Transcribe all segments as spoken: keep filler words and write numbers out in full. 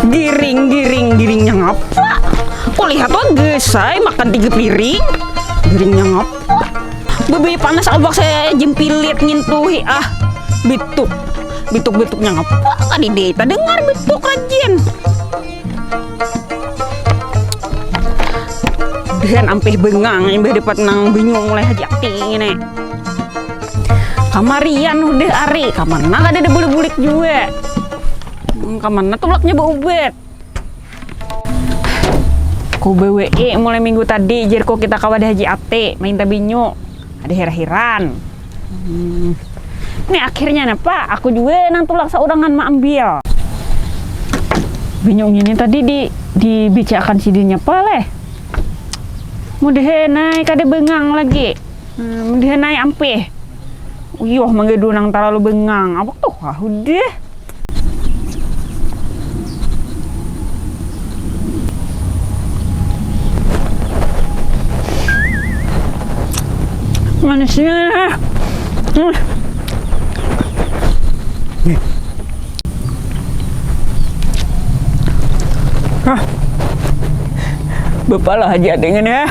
Giring, giring, giringnya ngapa? Kulihat wah gesai makan tiga piring. Giringnya ngapa? Bebei panas awak saya jempilit ngintuhi ah. Bituk. Bituk-bituknya ngapa? Tadi deh kita dengar bituk rajin. Dan ampih bengang imbah dapat nang bingung mulai haji akting ini. Kamarian udah ari, kamana kada ada bulik-bulik juga. Hmm, kamana tulaknya baubat. Ku B W E mulai minggu tadi, jerku kita kawa ada haji ate, main tabinyu. Ada hira-hiran. Hmm. Ini akhirnya napa? Aku juga nang tulak saurangan maambil. Binyu ini tadi di dibicarakan sidinnya apa leh? Mudahan naik kada bengang lagi. Hmm, mudahan naik ampih. Uyuh manggaduh nang terlalu bengang. Apa tuh? Ah, udah. Manisnya. Hmm. Hah. Bapak lah aja dengan ya.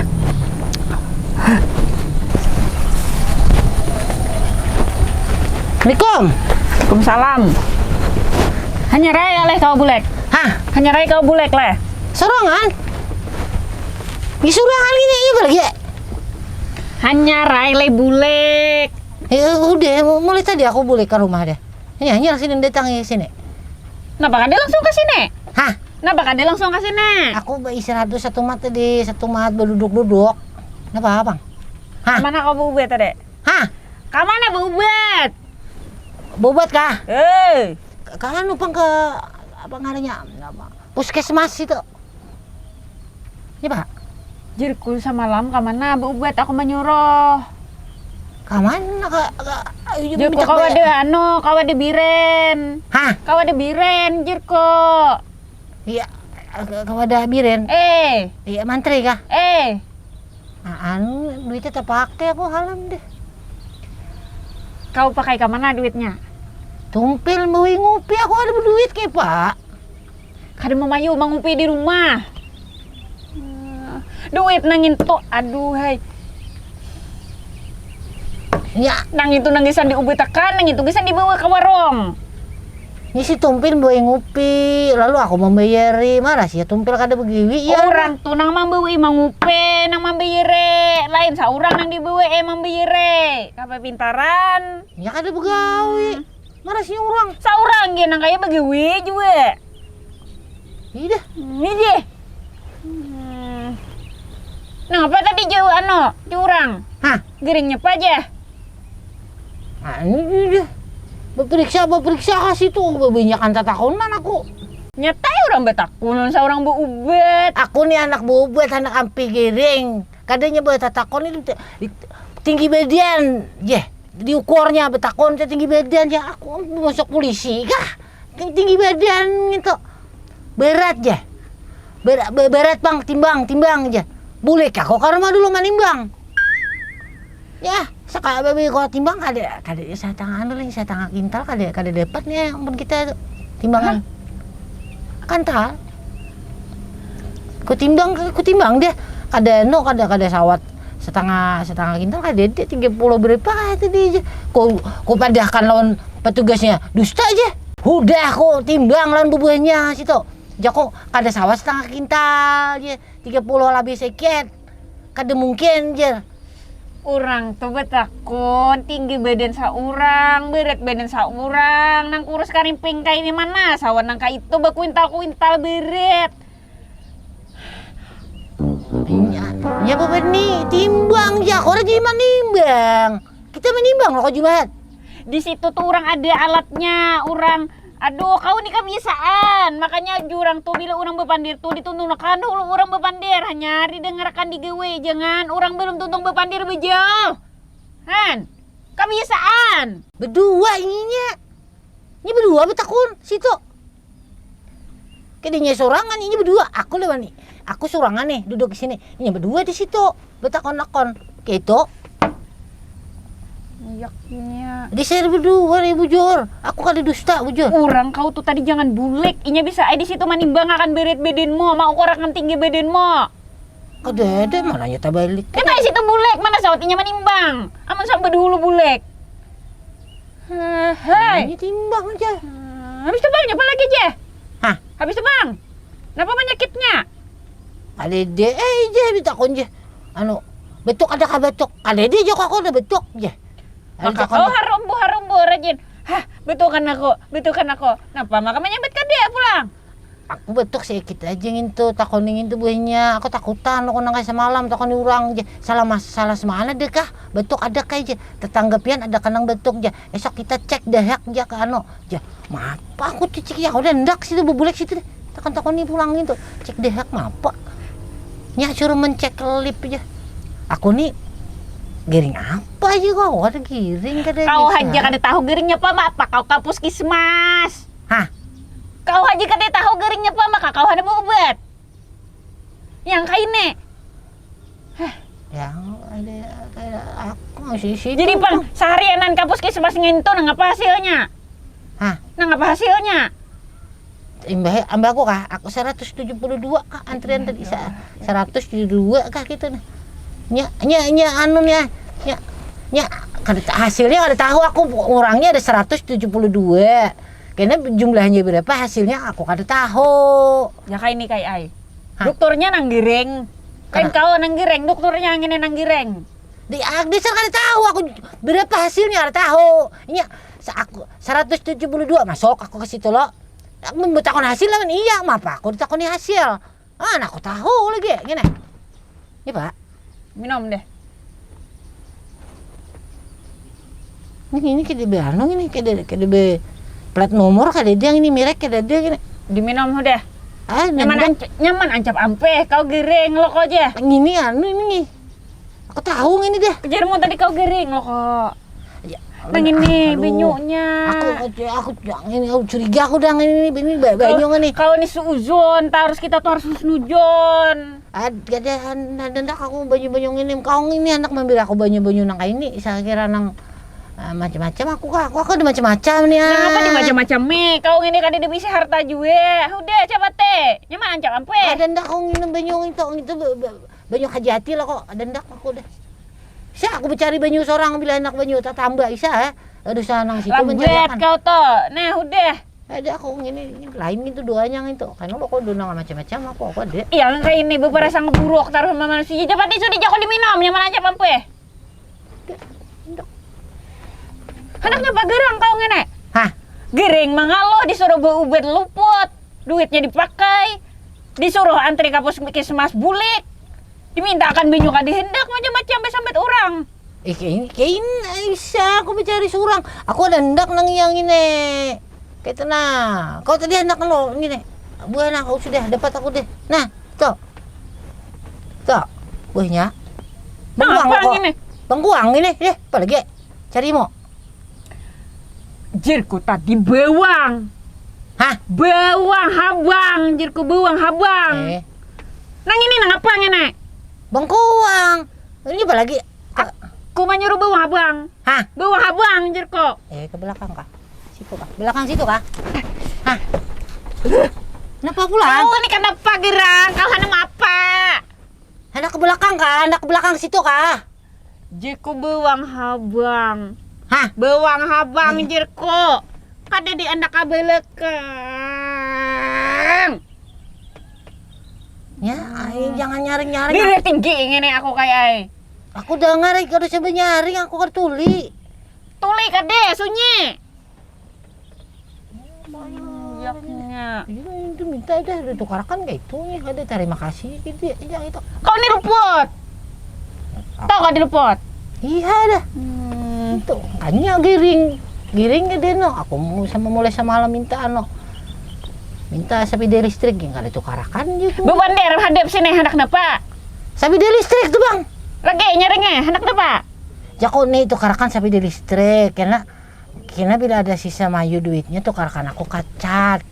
Assalamualaikum. Waalaikumsalam. Hanya rai aleh kau bulek. Hah? Hanya rai kau bulek leh. Sorangan? Di sorangan ini iya lagi. Hanya rai leh bulek. Ya udah, mulai tadi aku bulek ke rumah deh. Ini hanya sini datang ke sini. Kenapa kada langsung ke sini? Hah? Kenapa kada langsung ke sini? Aku istirahat dulu satu mat tadi, satu mat berduduk-duduk. Kenapa, Bang? Hah? Mana kau baubat tadi? Hah? Kamana baubat? Baubat kah? Eh. Kalian numpang ke apa ngarannya? Apa? Puskesmas itu. Ya, Pak. Jirku samalam kamana baubat aku manyuruh. Kamana ka, ka ayo, jirku kawa ada anu, kawa ada biren. Hah? Kawa ada biren jirku. Iya, kawa ada biren. Eh. Iya, mantri kah? Eh. Nah, anu duitnya terpakai aku halam deh. Kau pakai ke mana duitnya? Tumpil beli ngopi aku ada berduit ke, Pak. Kada memayu mangupi di rumah. Duit nang itu, aduh hai. Ya, nang itu nang gasan diubetakan, nang itu gasan dibawa ke warung. Ini si Tumpil bawa ngupi, lalu aku membayari, marah sih ya Tumpil kada begiwi ya. Orang tuh nang membawa mangupi, nang membayari, lain seorang nang dibawa eh membayari. Apa pintaran? Ya kada begawi. Hmm. Marasnya urang. Saurang gin nang kaya bagawi jua. Ini dah. Ini deh. Hmm. Nang apa tadi jauh ano, jauh urang? Hah? Gering nyapa aja. Ini dah. Beperiksa, beperiksa kasih tuh, banyakan tatakun mana aku. Nyatai orang betakun, seorang beubat. Aku nih anak beubat, anak ampi giring. Kadanya betatakun itu tinggi badan, jeh. Diukurnya betakun teh tinggi badan ya aku masuk polisi kah tinggi badan gitu berat ya berat, berat bang timbang timbang aja boleh kah kok karena dulu manimbang ya sekali babi kok timbang kada kada ya setengah anu lah setengah kintal kada kada dapat nih ampun kita timbangan kantal ku timbang ku timbang deh kada no kada kada sawat setengah setengah kintal kada ada tiga puluh berapa tadi aja ku ku padahkan lawan petugasnya dusta aja hudah ku timbang lawan bubuhannya situ jako kada sawat setengah kintal aja tiga puluh lebih sedikit kada mungkin jer orang tuh betakun tinggi badan seorang berat badan seorang nang kurus karimping kayak ini mana sawan nang kayak itu bakuintal kuintal berat Nya, nya bapak ni timbang ja, kau rajin manimbang. Kita manimbang loh kau Jumat. Di situ tuh orang ada alatnya, orang aduh kau ni kebiasaan. Makanya jurang tuh bila orang bepandir tuh dituntung akan dulu orang bepandir. Hanya didengarkan di gawe, jangan orang belum tuntung bepandir bejauh. Han, kebiasaan. Berdua ininya. Ini berdua betakun situ. Kadinya sorangan ini berdua, aku lewat nih. Aku sorangan nih duduk di sini. Ini berdua di situ betakon-takon. Gitu. Iya Di share berdua nih bujur. Aku kada dusta bujur. Orang kau tuh tadi jangan bulek. Inya bisa ai di situ manimbang akan berat badanmu. Mau korakan tinggi badanmu. Kada ada, mananya tabalik. Kita di situ bulek, mana sawat inya manimbang. Amun sampai dulu bulek. Hei. Ini timbang aja. Hmm, habis tu bang, apa lagi je? Hah? Habis tu bang, napa penyakitnya? Ada de, eh je ditakon je. Anu, betuk ada kah betuk? Ada de je kok aku ada betuk je. Ada Maka takon kau je. Harumbu harumbu rajin. Hah, betukan aku, betukan aku. Napa maka menyambat kada pulang? Aku betuk sedikit aja ngintu, takoni ngintu buhannya. Aku takutan aku nang kaya semalam takoni urang je. Salah mas, salah semana deh kah? Betuk ada kah je? Tetangga pian ada kanang betuk je. Esok kita cek dahak je ke anu je. Mapa aku cicik ya, aku udah ndak situ bebulek situ deh. Takon takoni pulang ngintu. Cek dahak mapa? Nya suruh mencek lip aja. Aku nih giring apa aja kok? Ada giring kada Kau bisa. Haja kada tahu giringnya apa, apa kau ke puskesmas? Hah? Kau haja kada tahu giringnya apa, maka kau ada mau obat. Yang kaini. Hah. Yang ada kayak aku masih situ. Jadi pang seharianan ke puskesmas ngintu nang apa hasilnya? Hah? Nang apa hasilnya? Imbah ambah aku kah? Aku seratus tujuh puluh dua kah antrian tadi sa seratus tujuh puluh dua kah gitu nah. Nya nya nya anu nya. Nya nya kada ta- hasilnya kada tahu aku orangnya ada seratus tujuh puluh dua. Karena jumlahnya berapa hasilnya aku kada tahu. Ya kayak ini kayak ai. Hah? Dokternya nang giring. Kan Kenapa? Kau nang giring, dokternya yang ini nang giring. Di ah, dasar kada tahu aku berapa hasilnya kada tahu. Nya sa- aku seratus tujuh puluh dua masuk aku ke situ lo. Aku membuat takon hasil lawan iya, mapa aku ditakoni hasil. Ah, nah, aku tahu lagi gini. Ini pak. Minum deh. Ini ini kada be anu ini kada kada be plat nomor kada ada ini merek kada ada gini. Diminum udah. Ah, nyaman nang- anc- nyaman ancap ampeh kau giring lo kau aja. Ini anu ini. Aku tahu ini deh. Kejarmu tadi kau giring lo kok. Ya, Nang ini aduh. Banyunya. Aku aku aku yang ini aku curiga aku dah ini ini ba- banyu ini. Kau ini suuzon, harus kita tuh harus husnujon. Ad kada ada ndak aku banyu-banyu ini. Kau ini anak mambil aku banyu-banyu nang kayak ini. Saya kira nang ah, macam-macam aku kah? Aku aku ada macam-macam nih. Nang apa di ah. Macam-macam nih? Kau ini kada ada bisi harta jua. Udah coba teh. Nyaman ancap ampeh. Ada ndak aku nginum banyu itu itu be- be- banyu hajati lah kok. Ada ndak aku deh. Sa aku mencari banyu seorang bila anak banyu tak tambah isa eh. Aduh sanang situ Lambat mencari kau to. Nah, udah. Ada aku ngini ini lain gitu doanya gitu. Karena lo kok dona macam-macam aku aku ada. Iya, kayak ini beberapa sang buruk taruh sama manusia. Coba tisu di jago diminum, nyaman aja mampu eh. Ndak. Handak napa gerang kau ngene? Hah? Gering mangaloh disuruh beubat luput, duitnya dipakai, disuruh antri ka puskesmas bulik, dimintakan banyu kada hendak macam-macam basambat urang. Eh, kayak ini, kayak ini bisa aku mencari seorang. Aku ada hendak nang yang ini. Kayak itu nah. Kau tadi hendak lo ini. Buah nah, kau sudah dapat aku deh. Nah, tuh. Tuh, buahnya. Nah, bengkuang apa kok. Ini? Bengkuang ini, deh, apa lagi? Cari mau. Jirku tadi bawang. Hah? Bawang habang, jirku bawang habang. Eh. Nang ini nang apa ngene? Bengkuang. Ini apa lagi? Aku menyuruh bawang habang. Hah? Bawang habang, jirku. Eh, ke belakang kah? Situ kah? Belakang situ kah? Hah? Kenapa pulang? Kau ini kenapa gerang? Kau hanam apa? Anak ke belakang kah? Anak ke belakang situ kah? Jiku bawang habang. Hah? Bawang habang jirku. Kada di anak ke belakang. Ya, ai, jangan nyaring-nyaring. Biar tinggi ngene aku kayak ai. Aku dengar ai kada coba nyaring aku kada tuli. Tuli kada sunyi. Yaknya. Iya, itu minta dah ditukarakan kayak itu nih, ada terima kasih gitu ya, iya itu. Kau ini luput. Tahu kau di luput? Iya dah. Hmm. Itu makanya giring, giring ke deno. Aku mau sama mulai semalam minta ano, minta sepeda listrik yang kada tukarakan gitu. Beban der hadap sini hendak napa? Sepeda listrik tuh bang. Lagi nyaringnya hendak napa? Jaku nih tukarakan sepeda listrik karena Kena bila ada sisa mayu duitnya tukarkan aku ka cat.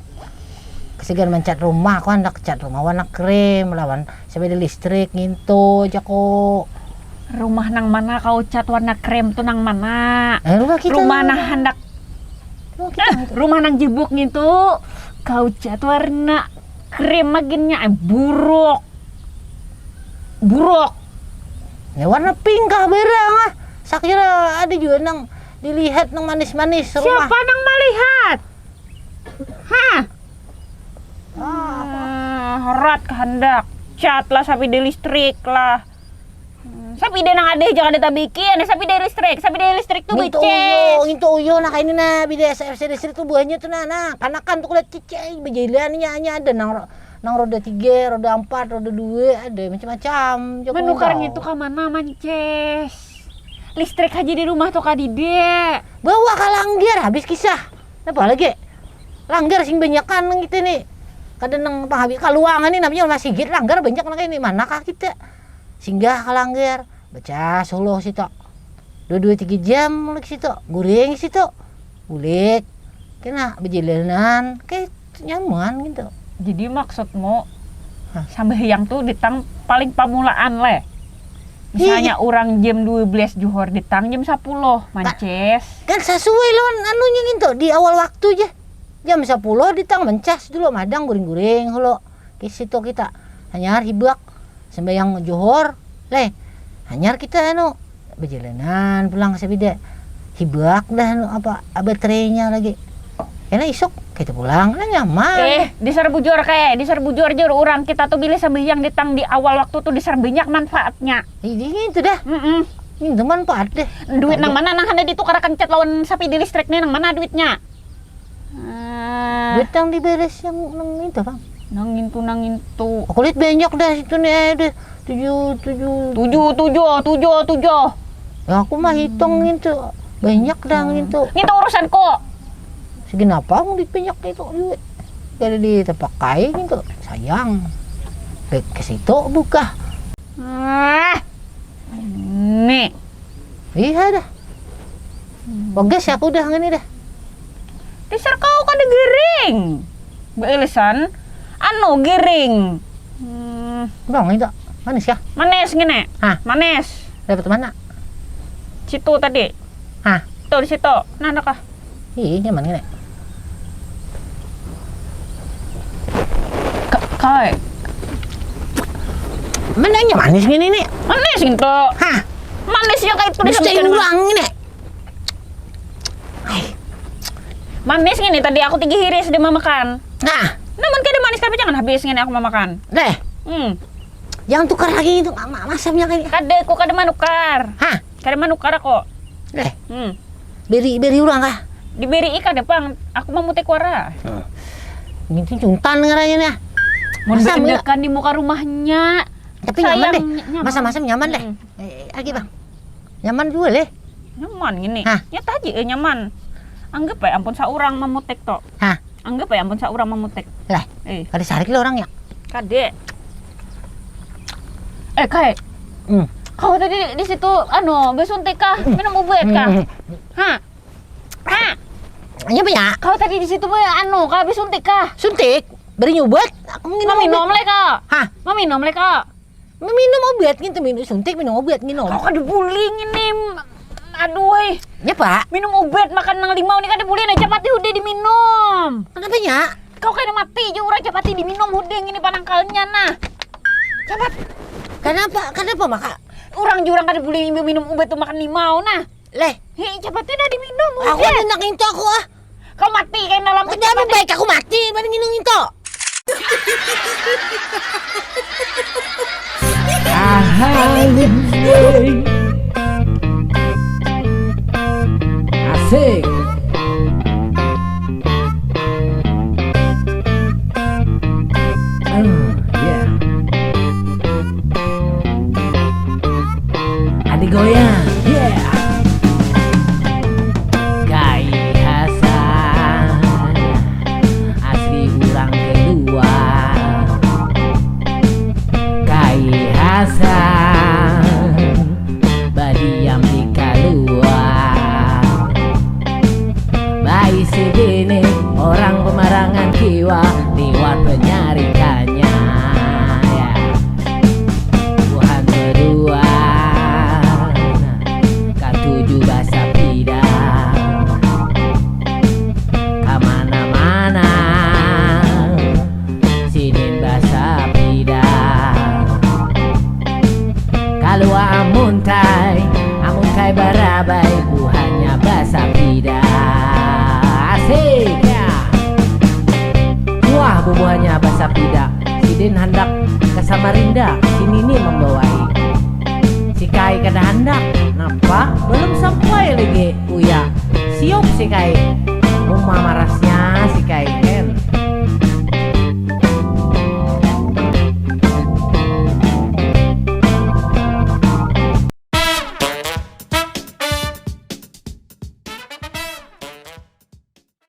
Segan mencat rumah aku handak cat rumah warna krim lawan sepeda listrik ngintu jaku. Rumah nang mana kau cat warna krem tu nang mana? Eh, rumah kita. Rumah nah handak Rumah kita. Rumah nang jebuk ngitu kau cat warna krem aginnya eh, buruk. Buruk. Ya warna pink kah barang ah. Sakira ada juga nang dilihat nang manis-manis rumah. Siapa nang melihat? Hah? Ah, rat kehendak. Cat lah sapida listrik lah. Hmm, sapida nang ada jangan ada tabikin. Sapida listrik, sapida listrik tuh Ngintu beces. Uyo, ngintu uyo nah kaini nah bida S F C listrik tuh buahnya tuh nah nah kanakan tuh kulit cicai berjalan nya nya ada nang ro- nang roda tiga, roda empat, roda dua ada macam-macam. Joko Menukar Unggal. Gitu ke mana mances? Listrik aja di rumah tuh kadide. Bawa ke langgar habis kisah. Apa lagi? Langgar sing banyakan nang kita nih. Kada nang panghabis kaluangan nih namanya rumah sigit langgar banyak nang ini manakah kita? Singgah ke langgar, baca suluh situ. Dua dua tiga jam mulai situ, guring situ. Bulik. Kena berjalanan, kayak nyaman gitu. Jadi maksudmu Hah? Sambahyang tuh ditang paling pamulaan leh. Misalnya orang jam dua belas juhur ditang jam sepuluh mances. Kan sesuai lawan anunya gitu di awal waktu aja. Jam sepuluh ditang mencas dulu madang guring-guring hulu. Ke situ kita hanyar hibak sembahyang johor leh. Hanyar kita anu berjalanan pulang sepeda hibak dah anu apa baterainya lagi. Karena isuk kita pulang nah nyaman. Eh, disar bujur kayak, disar bujur jur orang kita tuh bila sambahyang ditang di awal waktu tuh disar banyak manfaatnya. Ini itu dah. Mm-mm. Ini manfaat deh. Duit nang mana nang hendak ditukarakan cat lawan sapida listrik nih nang mana duitnya? Ah, Duit yang diberes yang nang itu bang. Nang itu nang itu. Aku lihat banyak dah situ nih eh, deh tujuh tujuh. Tujuh tujuh tujuh tujuh. Ya aku mah hitung itu banyak dah itu. Ini tuh urusanku. Segenapa mau dipenyok itu duit. Jadi ditapakai gitu sayang. Baik ke situ buka. Ah, nih. Iya dah. Bagus aku dah ngini dah. Dasar kau kada giring. Beelesan anu giring. Hmm, Bang itu manis ya. Manis gini. Hah? Manis. Dapat mana? Situ tadi. Hah? Tuh di situ. Nah, ada kah? Iya nyaman gini. Ka- Kai. Mana yang manis gini nih? Manis gitu. Hah? Manis ya kayak itu Bisa disampaikan. Ulang gini. Manis gini tadi aku tinggi hiris dia mamakan. Nah, Namun kada manis tapi jangan habis gini aku mamakan. Deh, Hmm. Jangan tukar lagi itu ma- masamnya kayak. Kada, ku kada manukar. Hah, Kada manukar aku. deh. Hmm. Beri beri orang kah? Diberi ikan deh pang. Aku mamutik wara. Gitu cuntan ngaranya nih. Mau Masam, ditindakan di muka rumahnya. Tapi nyaman deh. Sayang, nyaman. Masa-masa nyaman deh. Hmm. Eh, lagi bang. Nyaman juga deh. Nyaman gini. Hah? Nyata aja eh, nyaman. Anggap ya ampun seorang mamutik toh. Hah, Anggap ya ampun seorang mamutik. Lah, Eh, kada sarik lah orangnya. Kade. Eh, kai. Hmm. Kau tadi di situ anu, besuntik kah? Minum obat kah? Hmm. Hah? Hah? Iya apa ya? Kau tadi di situ be anu, kah besuntik kah? Suntik, beri nyubat. Aku minum Meminum obat. Leh kau. Hah? Meminum Leh kau. Meminum obat gitu, minum suntik, minum obat gitu. Kau kada buling ini. Aduh, eh. Ya pak. Minum obat makan nang limau ni kada buling, nah capati hudah diminum. Kenapa ya? Kau kada mati je urang capati diminum hudah ini panangkalnya nah. Capat. Kenapa? Kenapa maka? Urang jurang kada buling minum obat tu makan limau nah. Leh, Hei, capati dah diminum aku hudah. Ada nak nginto aku ah. Kau mati kayak dalam Tapi lebih baik aku mati dibanding nginto. Ahai, woi. Asik. Hmm, yeah. Adi goyang, yeah. Kai Hasan, asli urang kedua. Kai Hasan, badiam di kaluar. Baisi bini orang pemarangan kiwa liwat penyarikannya. Ya. Tuhan berdua. Din handak ke Samarinda, si Nini membawai. Si Kai kada handak, napa? Belum sampai lagi, Uya. Siup si Kai. Uma marasnya si Kai.